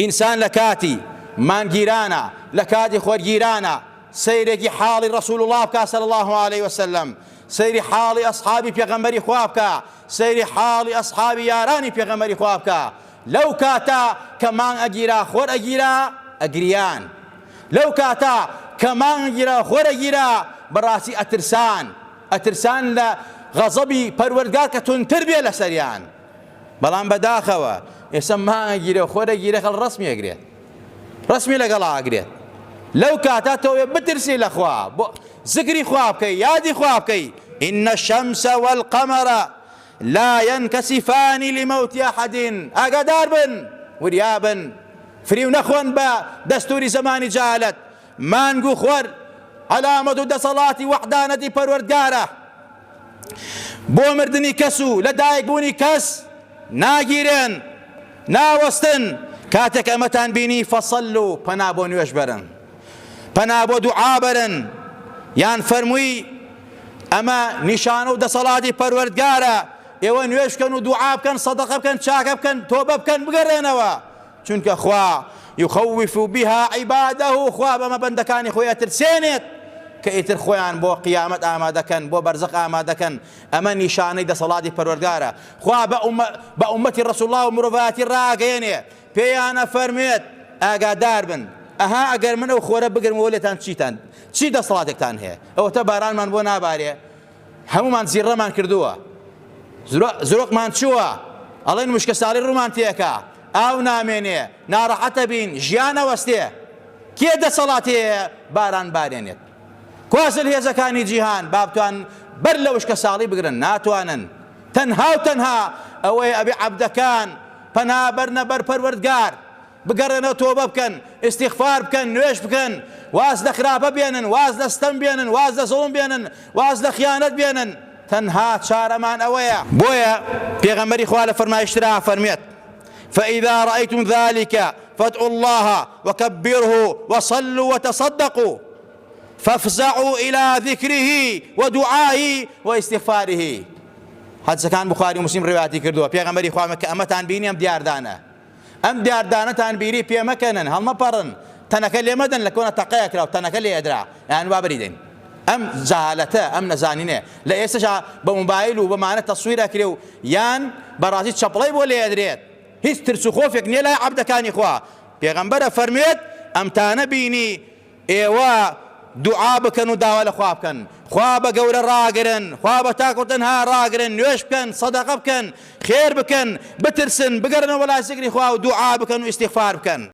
ئینسان لە کاتی مانگگیرانە، لە کاتی خۆرگیرانە سەیرێکی حاڵی ڕەسول اللە بکا صلی اللە علیە وسلم، سەیری حاڵی ئەسحابی پێغەمبەری خوا بکا، سەیری حاڵی ئەسحابی یارانی پێغەمبەری خوا بکا، لەو کاتە کە مانگ ئەگیرا خۆر ئەگیرا ئەگریان، لەو کاتە کە مانگ ئەگیرا خۆر ئەگیرا بەڕاستی ئەترسان، ئەترسان لە غەزەبی پەروەردگار کە توندتر بێ لەسەریان. بەڵام بەداخەوە ئێستا مانگ ئەگیرێ و خۆر ئەگیرێ خەڵک ڕەسمی ئەگرێت ڕەسمی لەگەڵا ئەگرێت لەو کاتە تۆ بترسی لە خوا بۆ زکری خوا بکەی یادی خوا بکەی إن الشمس والقمر لا ينكسفان لموت أحد ئاگادار بن وریا بن فریو نەخۆن بە دەستوری زەمانی جەهالەت مانگ و خۆر عەلامەت و دەسەڵاتی وەحدانەتی پەروەردگارە بۆ مردنی کەس و لە دایک بوونی کەس ناگیرێن ناوەستن کاتێک ئەمەتان بینی فصلوا پەنا بۆ نوێژ بەرن پەنا بۆ دوعا بەرن یان فەرمووی ئەمە نیشانە و دەسەڵاتی پەروەردگارە ئێوە نوێژ بکەن و دوعا بکەن سەدەقە بکەن چاکە بکەن تۆبە بکەن بگەڕێنەوە چونکە خوا، یخوف بها عباده، خوا بەمە بەندەکانی خۆی ئەترسێنێت کە ئیتر خۆیان بۆ قیامەت ئامادەکەن، بۆ بەرزەخ ئامادەکەن، ئەمە نیشانەی دەسەڵاتی پەروەردگارە، خوا بە ئوممەتی ڕەسوڵ اللە و مرۆڤایەتی ڕائەگەیەنێ، پێیان ئەفەرموێت، ئاگادار بن، ئەها ئەگەر من ئەو خۆرە بگرمەوە لێتان چیتان، چی دەسەڵاتێکتان هەیە، ئەوەتا بارانمان بۆ نابارێ، هەموومان زیڕەمان کردووە زرۆقمان چووە ئەڵێن وشکەساڵی ڕوومان تێکا ئاو نامێنێ ناڕەحەتە بین ژیان ئەوەستێ کێ دەسەڵاتی هەیە باران بارێنێت کوا زلهێزەکانی جیهان با بتوان بەر لە وشکەساڵی بگرن ناتوانن تەنها و تەنها ئەوەیە ئەبێ عەبدەکان پەنا بەرنە بەر پەروەردگار بگەڕێنەوە تۆبە بکەن، ئیستیغفار بکەن، نوێژ بکەن، واز لە خراپە بێنن، واز لە ستەم بێنن، واز لە زوڵم بێنن، واز لە خیانەت بێنن، تەنها چارەمان ئەوەیە. بۆیە پێغەمبەری خوا لە فەرمایشترا ئەفەرموێت، فإذا رأیتم ذلک فادعوا اللە وکبروه وصلوا وتصدقوا فافزعوا الی ذکره ودعائه واستغفاره. حەدیسەکان بوخاری و موسلیم ڕیوایەتی کردووە، پێغەمبەری خوا کە ئەمەتان بینی ئەم دیاردانە، ئەم دیاردانەتان بیری پێ مەکەنن هەڵمەپەڕن تەنەکە لێ مەدەن لە کۆنە تەقەیە کرا و تەنەکە لێ ئەدرا یان وا بەری دەین ئەم جەهالەتە ئەم نەزانینە لە ئێستەشا بە موبایل و بەمانە تەسویر ئەکرێ و یان بەڕاستی چەپڵەی بۆ لێ ئەدرێت هیچ ترس و خۆفێک نییە لای عەبدەکانی خوا پێغەمبەرە فەرموێت ئەمتانە بینی ئێوە دوعا بکەن و داوا لە خوا بکەن، خوا بە گەورە ڕاگرن، خوا بە تاک و تەنها ڕاگرن، نوێژ بکەن، سەدەقە بکەن، خێر بکەن، بترسن، بگەڕێنەوە لای زیکری خوا و دوعا بکەن و ئیستیغفار بکەن.